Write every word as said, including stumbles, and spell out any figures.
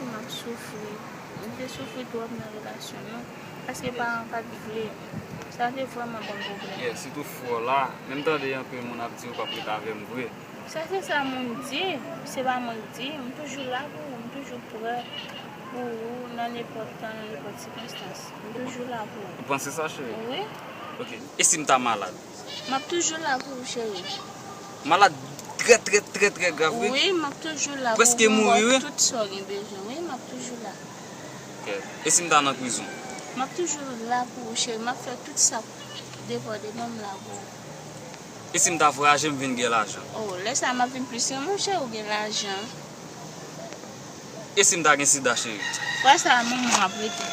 M ap soufri. M te soufri twòp nan relasyon nou. Paske paran pa t vle. Sa te vrèman ban m pwoblèm. Yeah, sitou frè w la, menm tande anpil moun ap di ou p ap ret avè m vre. Sa se sa moun di, se pa mwen k di. M toujou la pou ou, m toujou prè pou ou nan nenpòt tan, nan nenpòt sikonstans. M toujou la pou ou. Ou panse sa, cheri? Wi. Ok. E si m ta malad? M ap toujou la pou ou, cheri. Malad trè, trè, trè, trè grav, wi. Wi, m ap toujou la Prèske pou ou. Mouri, wi. Tout sa w gen bezwen, wi, m ap toujou la. Ok. E si m ta nan prizon? M ap toujou la pou ou, cheri. M ap fè tout sa k depann de mwen, m la pou ou. E si m ta vwayaje, m vin gen lajan? Oh, lè sa m ap vin plis renmen w, cheri, ou gen lajan. E si m ta gen sida, cheri? Fwa sa, manman w ap rete.